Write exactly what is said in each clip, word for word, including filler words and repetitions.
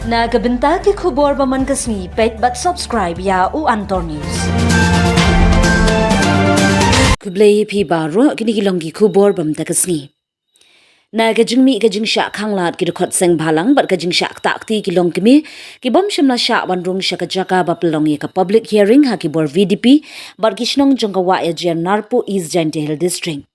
Na ka bynta ki khubor ba man ka sngi, peit bad subscribe ïa u Antor News. Khublei ïa phi baroh, kine ki long ki khubor ba mynta ka sngi. Na ka jingmih ka jingshah khanglad ki dkhot seng bhalang bad ka jingshah ktah kti ki longkmie ki bym shym la shah wan rung sha ka jaka ba pynlong ïa ka public hearing ha ki bor V D P bad ki shnong jong ka Wah Ïajer Narpuh, East Jaintia Hills District.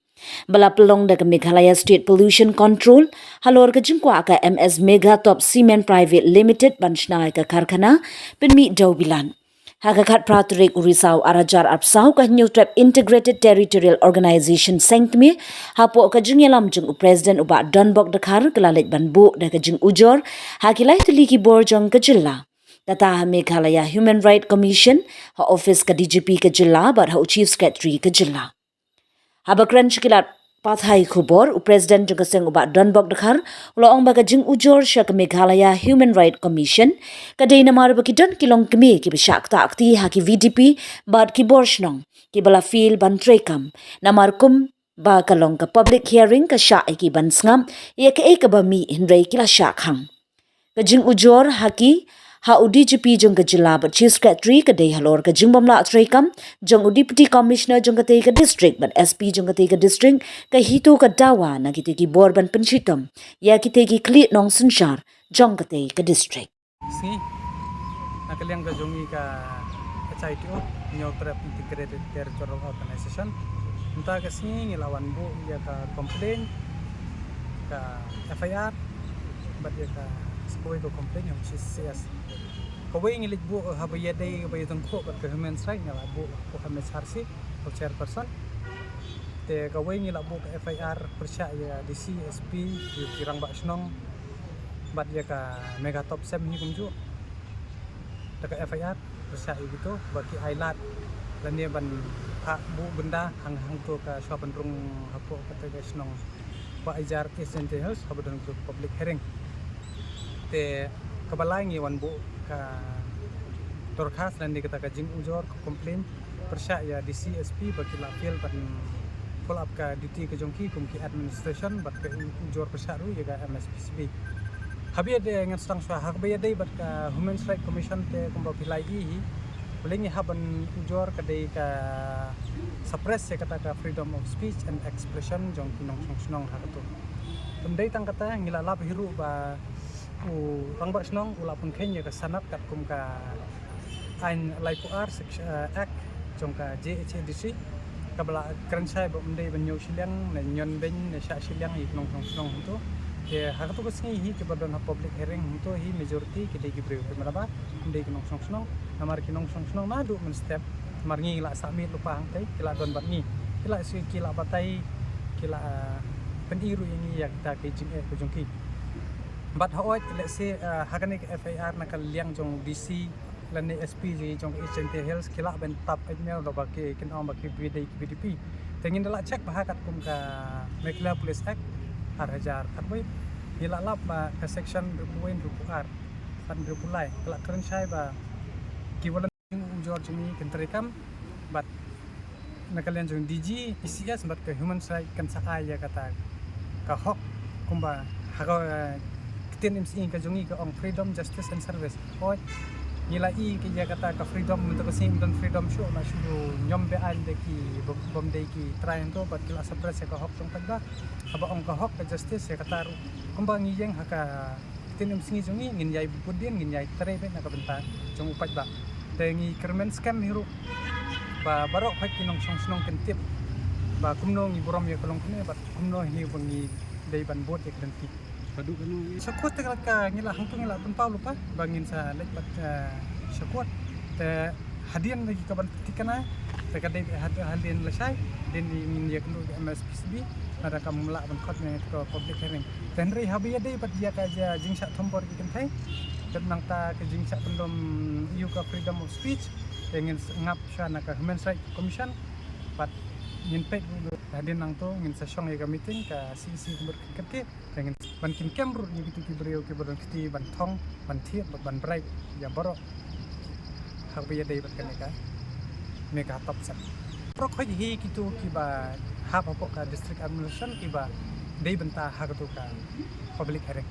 Ba la pynlong da ka Meghalaya State Pollution Control halor ka jingkwah ka M S Meghatop Cement Private Limited ban shna ïa ka karkhana pynmih dewbilat. Ha ka khatphra tarik u Risaw ar hajar arphew saw, ka Hynñiewtrep Integrated Territorial Organization seng kmie hapoh ka jingïalam jong u President u Bah Donbok Dkhar ka la leit ban buh da ka jingujor ha ki lai tylli ki bor jong ka jylla. Kata ha Meghalaya Human Rights Commission, ha office ka D G P ka jylla bad ha u Chief Secretary ka jylla. Haba kren sha ki lad pathai khubor, u President jong ka seng u Bah Donbok Dkhar u la ong ba ka jingujor sha ka Meghalaya Human Rights Commission ka dei namar ba ki don ki longkmie kiba shah ktah kti ha ki V D P bad ki bor shnong kiba la fail ban treikam, namar kumba ka long ka public hearing ka shah ïa ki ban sngap ïa kaei kaba mih, hynrei ki la shah khang. Ka jingujor ha ki ha u D G P jong ka jylla bad Chief Secretary ka dei halor ka jingbym lah treikam jong u Deputy Commissioner jong katei ka district bad S P jong katei ka district, ka hito ka dawa na kitei ki bor ban pynshitom ïa kitei ki khlieh nongsynshar jong katei ka district. Sngi, na ka liang ka jong ngi ka H I T O, Hynñiewtrep Integrated Territorial Organization, mynta ka sngi ngi la wan buh ïa ka complaint, ka F I R bad ïa ka, sa kawei ka complaint ïa u C C S. Kawei ngi leit buh haba ïadei, haba ïadei bad ka human rights, ngi la buh hapoh M H R C, u chairperson. Te kawei ngi la buh ka F I R pyrshah ïa D C, S P, ïa ki rangbah shnong bad ïa ka Meghatop sem hi kumjuh. Da ka F I R pyrshah ïa kito ba ki ailad lane ban phah buh gunda hang hangto ka shuwa ban rung hapoh kata ka shnong Wah Ïajer, East Jaintia Hills, haba don ka public hearing. Te kaba lai ngi wan buh ka dorkhas lane kata ka jingujor, ka complaint pyrshah ïa D C, S P ba ki la fail ban pull up ka duty ka jong ki kum ki administration bad ka ujor pyrshah ruh ïa ka M S P C B. Haba ïadei, ngan sdang shuwa, haba ïadei bad ka Human Rights Commission te kumba phi la ïohi hi, balei ngi hap ban ujor, ka dei ka suppress ïa kata ka freedom of speech and expression jong ki nongshong shnong ha kato. Ym dei tang kata, ngi la lap hi ruh ba u rangbah shnong u la pynkheiñ ïa ka sanad katkum ka aiñ laiphew ar sek-, eh, Act jong ka J H A D C, kaba la kren shai ba ym dei ban ñiew shiliang ne ñion beiñ ne shah shiliang ïa ki nongshong shnong hangto. Te ha kato ka sngi hi kiba don ha public hearing hangto hi majority ki dei ki briew, ki mut ba ym dei ki nongshong shnong. Namar ki nongshong shnong naduh mynstep, namar ngi la sah miet lypa hangtei, ki la don bad ngi, ki la shu, ki la batai, ki la, eh, pyni ruh ïa ngi ïa kita ki jingeh ka jong ki. Bad hooid, let's say, eh, ha kane ka F I R na ka liang jong D C lane S P jong ka East Jaintia Hills ki lah ban tap email da ba ki, kin ong ba ki V D P, V D P. Te ngin da lah check bha katkum ka Meghalaya Police Act ar hajar khatwei, ngi lah lap ba ka section hynriewphew wei, hynriewphew ar bad hynriewphew lai, ka lah kren shai ba ki volunteer ujor jong ngi kin treikam, bad na ka liang jong D G, E C S bad ka Human Rights kan sa ai ïa kata ka hok, kumba ha ka, eh, ktien M C E ka jong ngi ka ong freedom, justice and service. Hooid, ngi la i ka ïa kata ka freedom, mynta ka sngi ym don freedom shuh, la shu ñiom be-aiñ da ki bym, bym dei ki trai hangto, bad ki la suppress ïa ka hok jong paidbah. Haba ong ka hok, ka justice, ïa kata ruh kumba ngi ïeng ha ka ktien M C E jong ngi, ngin ïai bud dien, ngin ïai trei beit na ka bynta jong u paidbah. Te ngi kyrmen skhem hi ruh ba baroh khoit ki nongshong shnong kin tip ba kumno ngi burom ïa ka longkmie bad kumno hi ba ngi dei ban bud ïa ka lynti. Ba duk kano ïa. Sha court te ka ngi la hangto ngi la pynpaw lypa ba ngin sa leit pat, eh, sha court. Te hadien lagi ka ban thikna, te ka dei had-, hadien lashai, dien ngin ïakynduh ïa ka M S P C B, lada kam lah ban khot ïa ka public hearing. Te hynrei haba ïadei bad ïa ka jingshah thombor ki kynthei, te nangta ka jingshah pynlong ïa ka freedom of speech, te ngin s-, ngap shuwa na ka Human Rights Commission, bad ngin peit ruh hadien nangto ngin sa shong ïa ka meeting ka C E C kumba kyrkieh. Te ngin ban kynkem ruh ïa kito ki briew kiba don kti ban thong, ban thied bad ban briew ïa baroh haba ïadei bad kane ka Meghatop sem. Baroh khoit hi kito kiba hap hapoh ka district administration kiba dei bynta ha kato ka public hearing.